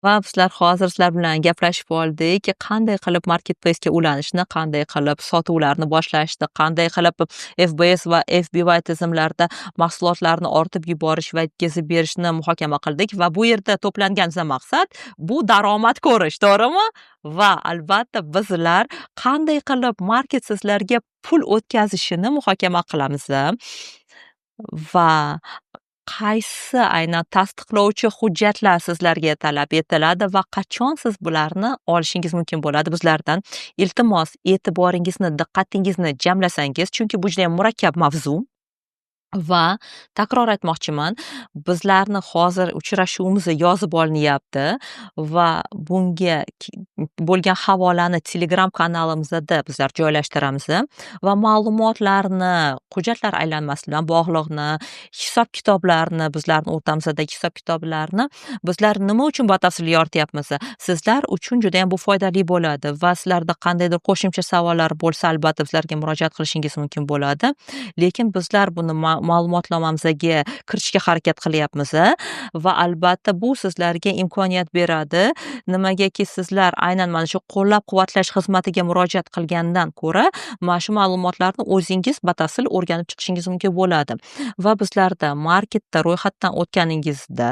Va bizlar hozir sizlar bilan gaplashib oldik. Qanday qilib marketplace'ga ulanishni, qanday qilib sotuvlarni boshlashni, qanday qilib FBS va FBY tizimlarida mahsulotlarni ortib yuborish va yetkazib berishni muhokama qildik va bu yerda to'plangan bizning maqsad bu daromad ko'rish, to'g'rimi? Va albatta bizlar qanday qilib market sizlarga pul o'tkazishini muhokama qilamiz. Va qaysi aynan tasdiqlovchi hujjatlar sizlarga talab etiladi va qachon siz bularni olishingiz mumkin bo'ladi bizlardan. Iltimos, e'tiboringizni, diqqatingizni jamlasangiz, chunki bu judayam murakkab mavzu. Va takror aytmoqchiman, bizlarni hozir uchrashuvimiz yozib olinyapti va bunga bo'lgan havolani Telegram kanalimizda bizlar joylashtiramiz va ma'lumotlarni, hujjatlar aylanmasi bilan bog'liqni, hisob-kitoblarni, bizlarni o'rtamizdagi hisob-kitoblarni bizlar nima uchun batafsil yorityapmiz? Sizlar uchun judayam bu foydali bo'ladi va sizlarda qandaydir qo'shimcha savollar bo'lsa, albatta bizlarga murojaat qilishingiz mumkin bo'ladi. Lekin bizlar buni ma'lumotnomamizga kiritishga harakat qilyapmiz va albatta bu sizlarga imkoniyat beradi. Nimagaki sizlar aynan mana shu qo'llab-quvvatlash xizmatiga murojaat qilgandan ko'ra, mana shu ma'lumotlarni o'zingiz batafsil o'rganib chiqishingiz mumkin bo'ladi. Va bizlarda marketda ro'yxatdan o'tganingizda,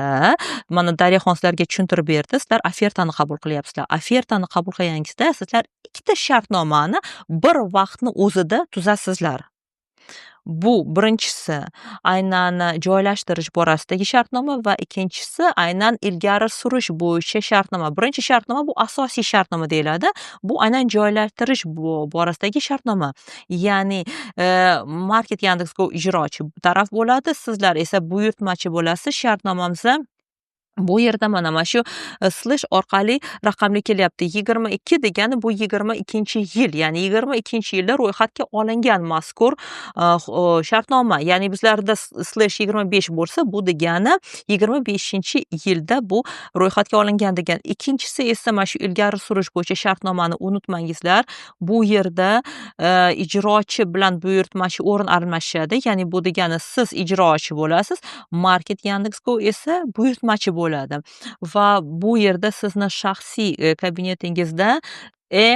mana Daryaxon sizlarga tushuntirib berdi, sizlar ofertani qabul qilyapsizlar. Ofertani qabul qilganingizda sizlar ikkita shartnomani bir vaqtni o'zida tuzasizlar. Bu birinchisi aynan joylashtirish borasidagi shartnoma va ikkinchisi aynan ilgari surish bo'yicha shartnoma. Birinchi shartnoma bu asosiy shartnoma deyiladi. Bu aynan joylashtirish borasidagi shartnoma. Ya'ni Market Yandex.Go ijrochi taraf bo'ladi, sizlar esa buyurtmachi bo'lasiz. Shartnomamiz bu yerda mana shu slash orqali raqamli kelyapti. 22 degani bu 22-yil, ya'ni 22-yilda ro'yxatga olingan mazkur shartnoma. Ya'ni bizlarda slash 25 bo'lsa, bu degani 25-yilda bu ro'yxatga olingan degan. Ikkinchisi esa mana shu ilgari surish bo'yicha shartnomani unutmangizlar. Bu yerda ijrochi bilan buyurtmachi o'rin almashadi. Ya'ni bu degani siz ijrochi bo'lasiz, Market Yandex.Go esa buyurtmachi bo'ladi. Va bu yerda sizni shaxsiy kabinetingizda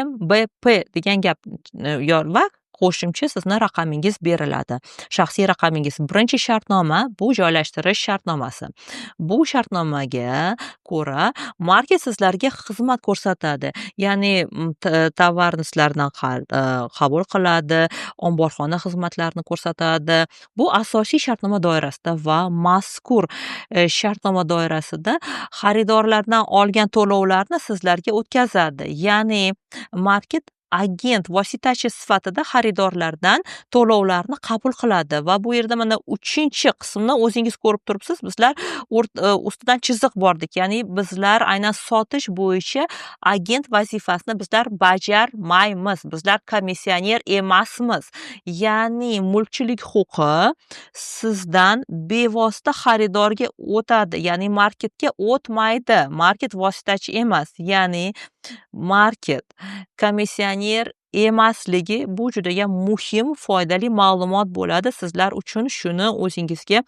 MBP degan gap va qo'shimcha sizni raqamingiz beriladi. Shaxsiy raqamingiz. Birinchi shartnoma bu joylashtirish shartnomasi. Bu shartnomaga ko'ra market sizlarga xizmat ko'rsatadi. Ya'ni tovarni sizlardan qabul qiladi, omborxona xizmatlarini ko'rsatadi. Bu asosiy shartnoma doirasida va mazkur shartnoma doirasida xaridorlardan olgan to'lovlarni sizlarga o'tkazadi. Ya'ni market agent, vositachi sifatida xaridorlardan to'lovlarni qabul qiladi va bu yerda mana 3-qismni o'zingiz ko'rib turibsiz. Bizlar ustidan chiziq bordik. Ya'ni bizlar aynan sotish bo'yicha agent vazifasini bizlar bajarmaymiz. Bizlar komissioner emasmiz. Ya'ni mulkchilik huquqi sizdan bevosita xaridorga o'tadi. Ya'ni marketga o'tmaydi. Market vositachi emas. Ya'ni market komissioner emasligi bu judayam muhim, foydali ma'lumot bo'ladi sizlar uchun. Shuni o'zingizga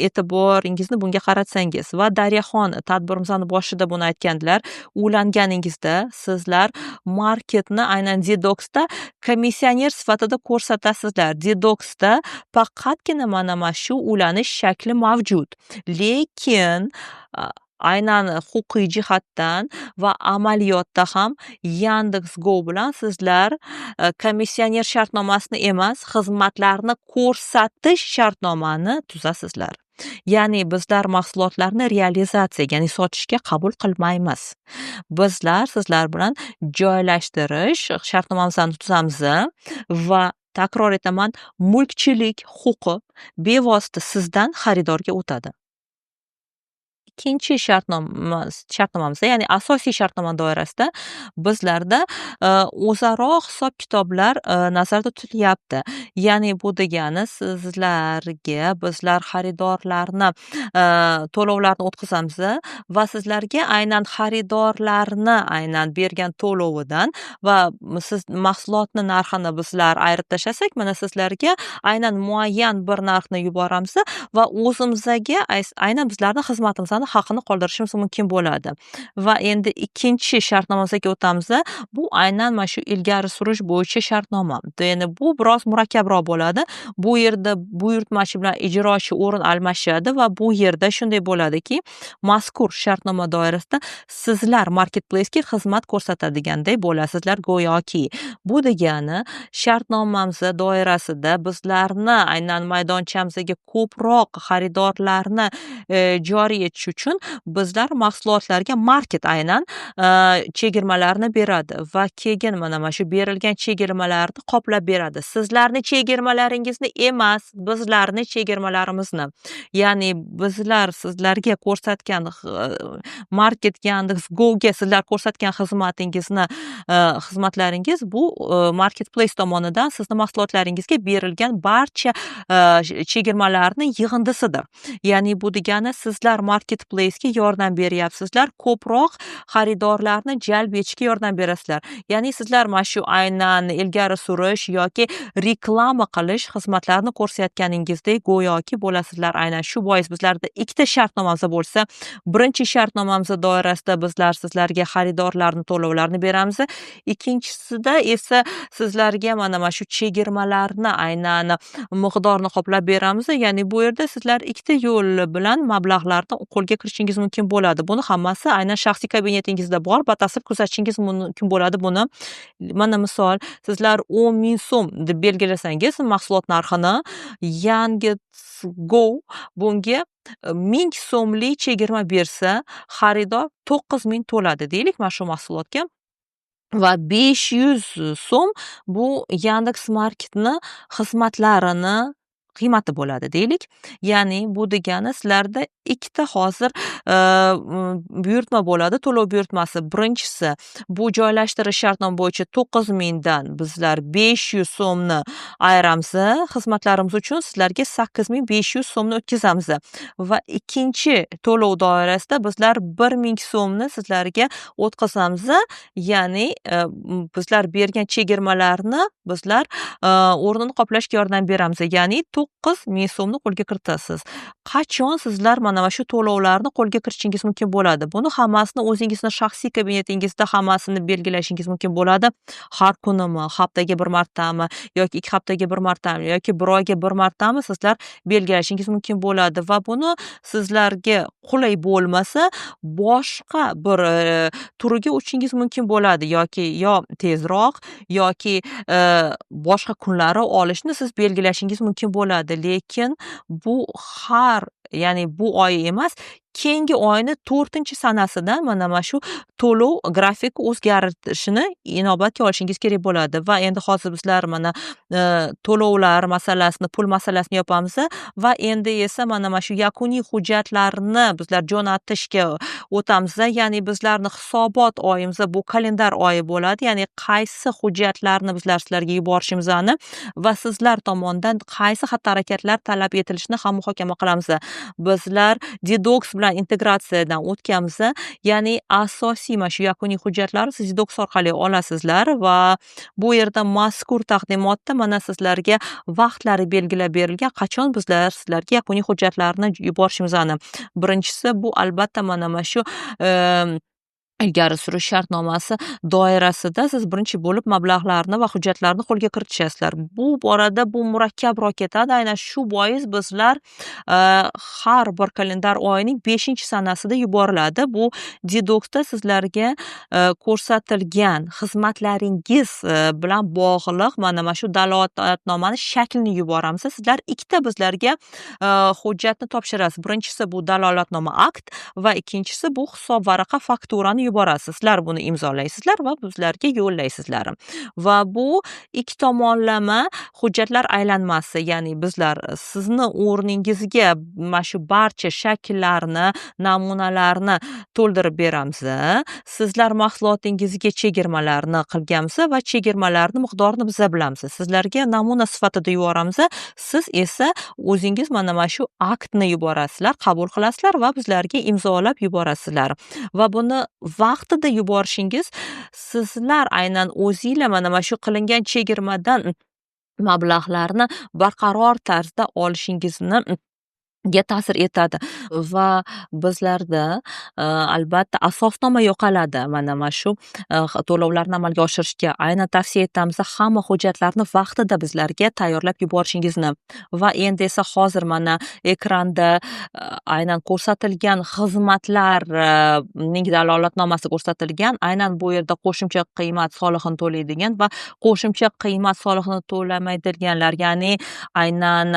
e'tiboringizni bunga qaratsangiz. Va Daryaxon tadbirimizni boshida buni aytgandilar. Ulanganingizda sizlar marketni aynan Didoxda komissioner sifatida ko'rsatasizlar. Didoxda faqatgina mana shu ulanish shakli mavjud. Lekin aynan huquqiy jihatdan va amaliyotda ham Yandex.Go bilan sizlar komissioner shartnomasini emas, xizmatlarni ko'rsatish shartnomani tuzasizlar. Ya'ni bizlar mahsulotlarni realizatsiya, ya'ni sotishga qabul qilmaymiz. Bizlar sizlar bilan joylashtirish shartnomamizni tuzamiz va takror aytaman, mulkchilik huquqi bevosita sizdan xaridorga o'tadi. Ikkinchi shartnomamizda, ya'ni asosiy shartnoma doirasida bizlarda o'zaro hisob-kitoblar nazarda tutilyapti. Ya'ni bu degani sizlarga bizlar xaridorlarni to'lovlarni o'tkazamiz va sizlarga aynan xaridorlarni aynan bergan to'lovidan va siz mahsulotni narxini bizlar ayirib tashlasak, mana sizlarga aynan muayyan bir narxni yuboramiz va o'zimizga aynan bizlarni xizmatimizni chegirmani haqini qoldirishimiz mumkin bo'ladi. Va endi ikkinchi shartnomasiga o'tamiz. Bu aynan mana shu ilgari surish bo'yicha shartnoma. Ya'ni bu biroz murakkabroq bo'ladi. Bu yerda buyurtmachi bilan ijrochi o'rin almashadi va bu yerda shunday bo'ladiki, mazkur shartnoma doirasida sizlar marketplace'ga xizmat ko'rsatadiganday bo'lasizlar go'yoki. Bu degani shartnomamiz doirasida bizlarni aynan maydonchamizga ko'proq xaridorlarni joriy etish uchun bizlar mahsulotlarga market aynan chegirmalarni beradi va keyin mana shu berilgan chegirmalarni qoplab beradi. Sizlarni chegirmalaringizni emas, bizlarni chegirmalarimizni. Ya'ni bizlar sizlarga ko'rsatgan market Yandex Go'ga sizlar ko'rsatgan xizmatingizni, xizmatlaringiz bu marketplace tomonidan sizni mahsulotlaringizga berilgan barcha chegirmalarni yig'indisidir. Ya'ni bu degani sizlar marketplace'ga yordam beryapsizlar, ko'proq xaridorlarni jalb etishga yordam berasizlar. Ya'ni sizlar mana shu aynan ilgari surish yoki reklama qilish xizmatlarini ko'rsatganingizdek go'yoki bo'lasizlar. Aynan shu bois bizlarda ikkita shartnomamiz bo'lsa, birinchi shartnomamiz doirasida bizlar sizlarga xaridorlarni to'lovlarini beramiz. Ikkinchisida esa sizlarga mana shu chegirmalarni aynan miqdorini qoplab beramiz. Ya'ni bu yerda sizlar ikkita yo'l bilan mablag'larni qo'lga kiritishingiz mumkin bo'ladi. Buni hammasi aynan shaxsiy kabinetingizda bor, batafsil kuzatishingiz mumkin bo'ladi buni. Mana misol, sizlar 10 000 so'm deb belgilasangiz mahsulot narxini, Yandex Go bunga 1000 so'mlik chegirma bersa, xaridor 9000 to'ladi deylik mana shu mahsulotga. Va 500 so'm bu Yandex Marketni xizmatlarini qiymati bo'ladi deylik. Ya'ni bu degani sizlarda ikkita hozir buyurtma bo'ladi, to'lov buyurtmasi. Birinchisi bu joylashtirish shartnoma bo'yicha 9000 dan bizlar 500 so'mni ayiramiz xizmatlarimiz uchun, sizlarga 8500 so'mni o'tkazamiz. Va ikkinchi to'lov doirasida bizlar 1000 so'mni sizlarga o'tkazamiz. Ya'ni bizlar bergan chegirmalarni bizlar o'rnini qoplashga yordam beramiz. Ya'ni 9000 so'mni qo'lga kiritasiz. Qachon sizlar mana shu to'lovlarni qo'lga kiritishingiz mumkin bo'ladi? Buni hammasini o'zingizni shaxsiy kabinetingizda hammasini belgilashingiz mumkin bo'ladi. Har kunimi, haftaga bir martami yoki 2 haftaga bir martami yoki bir oyga bir martami sizlar belgilashingiz mumkin bo'ladi va buni sizlarga qulay bo'lmasa, boshqa bir turiga o'tishingiz mumkin bo'ladi yoki yo tezroq yoki boshqa kunlari olishni siz belgilashingiz mumkin bo'ladi. Lekin bu har, ya'ni bu oy emas, keyingi oyni 4-sanasidan mana shu to'lov grafiki o'zgarishini inobatga olishingiz kerak bo'ladi. Va endi hozir bizlar mana to'lovlar masalasini, pul masalasini yopamiz va endi esa mana shu yakuniy hujjatlarni bizlar jo'natishga o'tamiz. Ya'ni bizlarni hisobot oyimiz bu kalendar oyi bo'ladi. Ya'ni qaysi hujjatlarni bizlar sizlarga yuborishimizni va sizlar tomonidan qaysi xatti-harakatlar talab etilishini ham muhokama qilamiz. Bizlar Didox bilan integratsiyadan o'tganmiz. Ya'ni asosiy mana shu yakuniy hujjatlarni siz Didox orqali olasizlar va bu yerda mazkur taqdimotda mana sizlarga vaqtlari belgilab berilgan, qachon bizlar sizlarga yakuniy hujjatlarni yuborishimizni. Birinchisi bu albatta mana shu ilgari surish shartnomasi doirasida siz birinchi bo'lib mablag'larni va hujjatlarni qo'lga kiritishasizlar. Bu borada bu murakkabroq ketadi. Aynan shu bois bizlar har bir kalendar oyining 5-sanasida yuboriladi. Bu Didoxda sizlarga ko'rsatilgan xizmatlaringiz bilan bog'liq mana shu dalolatnomani shaklini yuboramiz. Sizlar ikkita bizlarga hujjatni topshirasiz. Birinchisi bu dalolatnoma, akt va ikkinchisi bu hisob varaqa, fakturani yuborasiz. Sizlar buni imzolaysizlar va bizlarga yo'llaysizlar. Va bu ikki tomonlama hujjatlar aylanmasi, ya'ni bizlar sizni o'rningizga mana shu barcha shakllarni, namunalarni to'ldirib beramiz. Sizlar mahsulotingizga chegirmalarni qilganmiz va chegirmalarni miqdorini biza bilamiz. Sizlarga namuna sifatida yuboramiz. Siz esa o'zingiz mana shu aktni yuborasizlar, qabul qilasizlar va bizlarga imzolab yuborasizlar. Va buni vaqtida yuborishingiz sizlar aynan o'zinglar mana shu qilingan chegirmadan mablag'larni barqaror tarzda olishingizni ga ta'sir etadi va bizlarda albatta asosnoma yo'qoladi. Mana shu to'lovlarni amalga oshirishga aynan tavsiya etamiz hamma hujjatlarni vaqtida bizlarga tayyorlab yuborishingizni. Va endi esa hozir mana ekranda aynan ko'rsatilgan xizmatlarning dalolatnomasi ko'rsatilgan. Aynan bu yerda qo'shimcha qiymat solig'ini to'laydigan va qo'shimcha qiymat solig'ini to'lamaydiganlar, ya'ni aynan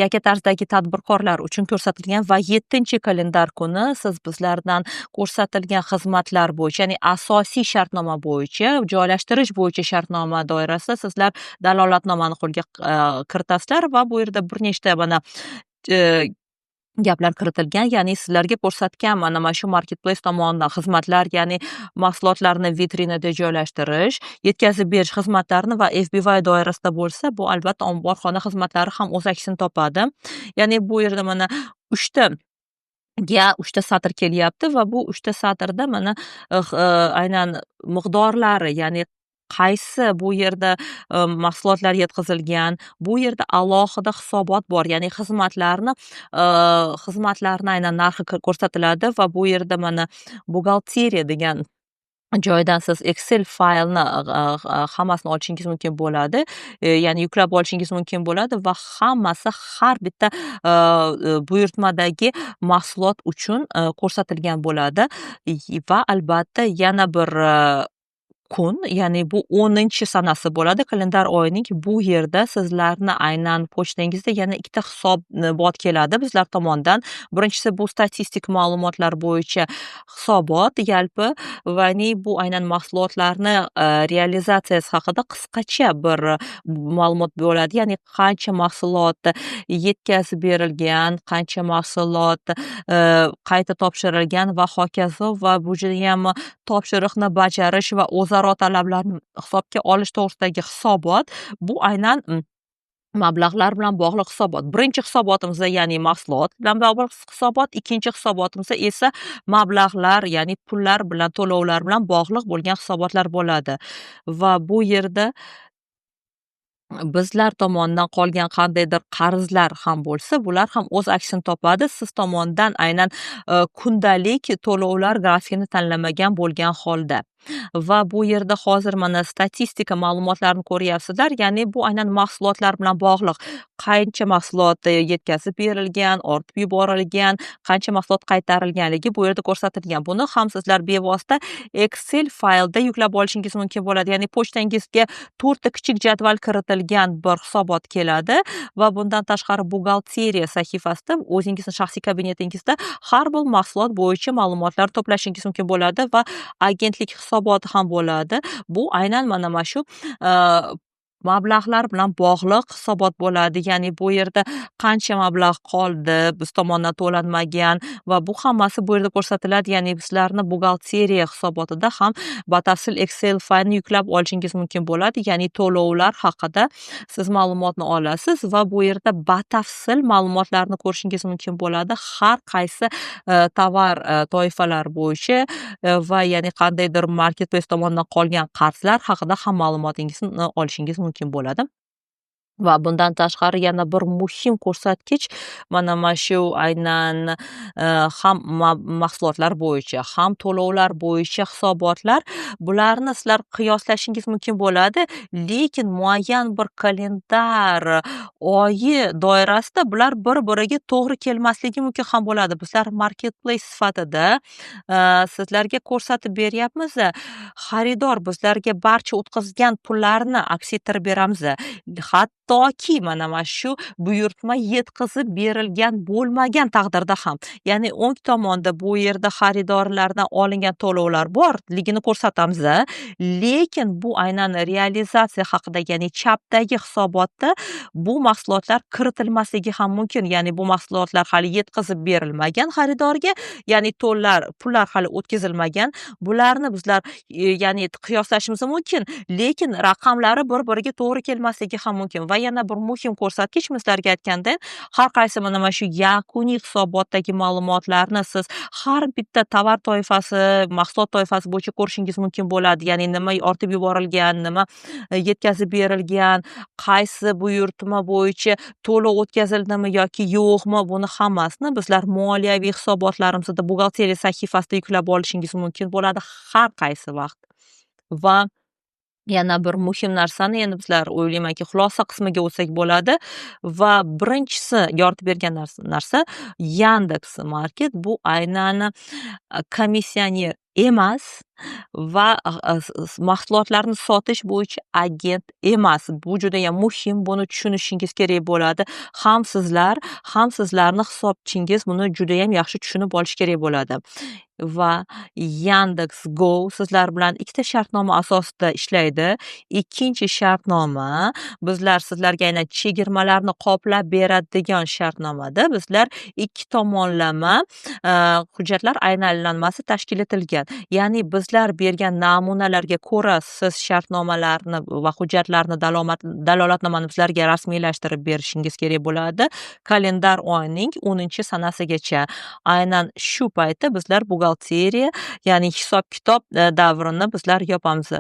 yakka tarzdagi tadbirkorlar uchun ko'rsatilgan va 7-kalendar kuni siz bizlardan ko'rsatilgan xizmatlar bo'yicha, ya'ni asosiy shartnoma bo'yicha, joylashtirish bo'yicha shartnoma doirasida sizlar dalolatnomani qo'lga kiritasizlar va bu yerda bir nechta mana gaplar kiritilgan, ya'ni sizlarga ko'rsatgan mana shu marketplace tomonidan xizmatlar, ya'ni mahsulotlarni vitrinada joylashtirish, yetkazib berish xizmatlarini va FBY doirasida bo'lsa, bu albatta omborxona xizmatlari ham o'z aksini topadi. Ya'ni bu yerda mana uchta satr kelyapti va bu uchta satrda mana aynan miqdorlari, ya'ni qaysi bu yerda mahsulotlar yetkazilgan, bu yerda alohida hisobot bor, ya'ni xizmatlarni aynan narxi ko'rsatiladi va bu yerda mana buxgalteriya degan joydan siz Excel faylni hammasini olishingiz mumkin bo'ladi, ya'ni yuklab olishingiz mumkin bo'ladi va hammasi har bitta buyurtmadagi mahsulot uchun ko'rsatilgan bo'ladi. Va albatta yana bir kun, ya'ni bu 10-sanasi bo'ladi kalendar oyining. Bu yerda sizlarni aynan pochtangizda yana ikkita hisobot keladi bizlar tomondan. Birinchisi bu statistik ma'lumotlar bo'yicha hisobot yalpi, va bu aynan mahsulotlarni realizatsiyasi haqida qisqacha bir ma'lumot bo'ladi, ya'ni qancha mahsulot yetkazib berilgan, qancha mahsulot qayta topshirilgan va hokazo. Va bu judayam topshiriqni bajarish va o'zaro talablarni hisobga olish to'g'risidagi hisobot, bu aynan mablag'lar bilan bog'liq hisobot. Birinchi hisobotimizda ya'ni mahsulot bilan bog'liq hisobot, ikkinchi hisobotimizda esa mablag'lar, ya'ni pullar bilan, to'lovlar bilan bog'liq bo'lgan hisobotlar bo'ladi. Va bu yerda bizlar tomonidan qolgan qandaydir qarzlar ham bo'lsa, bular ham o'z aksini topadi. Siz tomondan aynan kundalik to'lovlar grafikini tanlamagan bo'lgan holda. Va bu yerda hozir mana statistika ma'lumotlarini ko'ryapsizlar, ya'ni bu aynan mahsulotlar bilan bog'liq. Qancha mahsulot yetkazib berilgan, ortib yuborilgan, qancha mahsulot qaytarilganligi bu yerda ko'rsatilgan. Buni ham sizlar bevosita Excel faylda yuklab olishingiz mumkin bo'ladi. Ya'ni pochtangizga 4 ta kichik jadval kiritilgan bir hisobot keladi va bundan tashqari buxgalteriya sahifasida o'zingizni shaxsiy kabinetingizda har bir mahsulot bo'yicha ma'lumotlar to'plashingiz mumkin bo'ladi va agentlik hisoboti ham bo'ladi. Bu aynan mana shu mablag'lar bilan bog'liq hisobot bo'ladi. Ya'ni bu yerda qancha mablag' qoldi, biz tomondan to'lanmagan va bu hammasi bu yerda ko'rsatiladi. Ya'ni sizlarni buxgalteriya hisobotida ham batafsil Excel faylni yuklab olishingiz mumkin bo'ladi. Ya'ni to'lovlar haqida siz ma'lumotni olasiz va bu yerda batafsil ma'lumotlarni ko'rishingiz mumkin bo'ladi. Har qaysi tovar toifalar bo'yicha va ya'ni qandaydir marketplace tomonidan qolgan qarzlar haqida ham ma'lumotingizni olishingiz mumkin bo'ladi. Va bundan tashqari yana bir muhim ko'rsatkich mana shu aynan ham mahsulotlar bo'yicha, ham to'lovlar bo'yicha hisobotlar, bularni sizlar qiyoslashingiz mumkin bo'ladi, lekin muayyan bir kalendar oyi doirasida bular bir-biriga to'g'ri kelmasligi mumkin ham bo'ladi. Bizlar marketplace sifatida sizlarga ko'rsatib beryapmiz. Xaridor bizlarga barcha o'tkazgan pullarni aks ettirib beramiz. Hattoki mana shu buyurtma yetkazib berilgan bo'lmagan taqdirda ham, ya'ni o'ng tomonda bu yerda xaridorlardan olingan to'lovlar borligini ko'rsatamiz, lekin bu aynan realizatsiya haqida, ya'ni chapdagi hisobotda bu mahsulotlar kiritilmasligi ham mumkin. Ya'ni bu mahsulotlar hali yetkazib berilmagan xaridorga, ya'ni pullar hali o'tkazilmagan. Bularni bizlar ya'ni qiyoslashimiz mumkin, lekin raqamlari bir-biriga to'g'ri kelmasligi ham mumkin. Va Yana bir muhim ko'rsatkich, men sizlarga aytganday, har qaysi mana shu yakuniy hisobotdagi ma'lumotlarni siz har bitta tovar toifasi, mahsulot toifasi bo'yicha ko'rishingiz mumkin bo'ladi. Ya'ni nima ortib yuborilgan, nima yetkazib berilgan, qaysi buyurtma bo'yicha to'lov o'tkazildimi yoki yo'qmi, buni hammasini bizlar moliyaviy hisobotlarimizda buxgalteriya sahifasida yuklab olishingiz mumkin bo'ladi har qaysi vaqt. Va yana bir muhim narsani endi bizlar, o'ylaymanki, xulosa qismiga o'tsak bo'ladi. Va birinchisi yoritib bergan narsa, Yandex Market bu aynan komissioner emas va mahsulotlarni sotish bo'yicha agent emas. Bu judayam muhim, buni tushunishingiz kerak bo'ladi. Ham sizlar, ham sizlarni hisobchingiz buni judayam yaxshi tushunib olish kerak bo'ladi. Va Yandex Go sizlar bilan ikkita shartnoma asosida ishlaydi. Ikkinchi shartnoma bizlar sizlarga aynan chegirmalarni qoplab beradigan shartnomada bizlar ikki tomonlama hujjatlar aylanmasi tashkil etilgan. Ya'ni bizlar bergan namunalarga ko'ra siz shartnomalarni va hujjatlarni, dalolatnomani bizlarga rasmiylashtirib berishingiz kerak bo'ladi kalendar oyining 10-sanasigacha. Aynan shu paytda bizlar buxgalteriya, ya'ni hisob-kitob davrini bizlar yopamiz.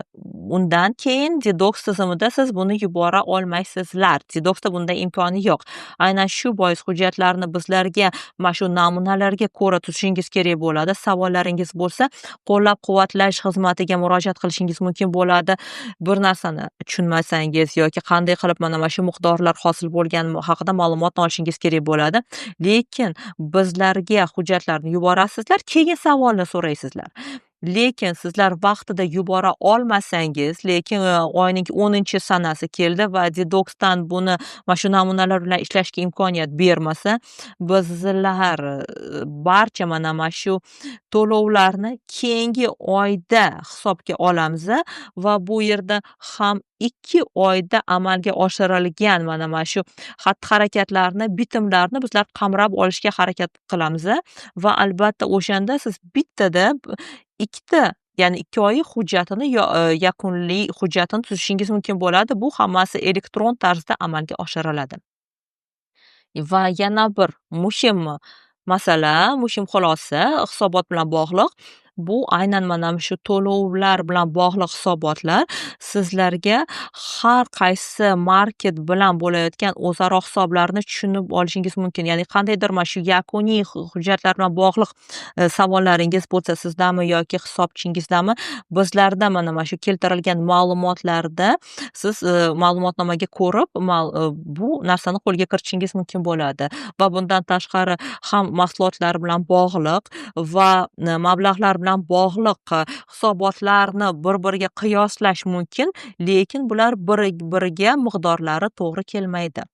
Undan keyin Didox tizimida siz buni yubora olmaysizlar. Didoxda bunday imkoni yo'q. Aynan shu bois hujjatlarni bizlarga mana shu namunalarga ko'ra tuzishingiz kerak bo'ladi. Savollaringiz bo'lsa, qo'llab-quvvatlash xizmatiga murojaat qilishingiz mumkin bo'ladi. Bir narsani tushunmasangiz yoki qanday qilib mana shu miqdorlar hosil bo'lgani haqida ma'lumotni olishingiz kerak bo'ladi. Lekin bizlarga hujjatlarni yuborasizlar, keyin savolni so'raysizlar. Lekin sizlar vaqtida yubora olmasangiz, lekin oyning 10-sanasi keldi va Didoxdan buni mana shu namunalar bilan ishlashga imkoniyat bermasa, bizlar barcha mana shu to'lovlarni keyingi oyda hisobga olamiz va bu yerda ham 2 oyda amalga oshirilgan mana shu xatti-harakatlarni, bitimlarni bizlar qamrab olishga harakat qilamiz va albatta o'shanda siz bittada ikkita, ya'ni 2 oylik hujjatini, yakunli hujjatini tuzishingiz mumkin bo'ladi. Bu hammasi elektron tarzda amalga oshiriladi. Va yana bir muhim masala, muhim xulosa hisobot bilan bog'liq. Bu aynan mana shu to'lovlar bilan bog'liq hisobotlar sizlarga har qaysi market bilan bo'layotgan o'zaro hisoblarni tushunib olishingiz mumkin. Ya'ni qandaydir mana shu yakuniy hujjatlar bilan bog'liq savollaringiz bo'lsa, sizdami yoki hisobchingizdami, bizlarda mana shu keltirilgan ma'lumotlarda siz ma'lumotnomaga ko'rib bu narsani qo'lga kiritishingiz mumkin bo'ladi. Va bundan tashqari ham mahsulotlar bilan bog'liq va mablag'lar bilan bog'liq hisobotlarni bir-biriga qiyoslash mumkin, lekin bular bir-biriga miqdorlari to'g'ri kelmaydi.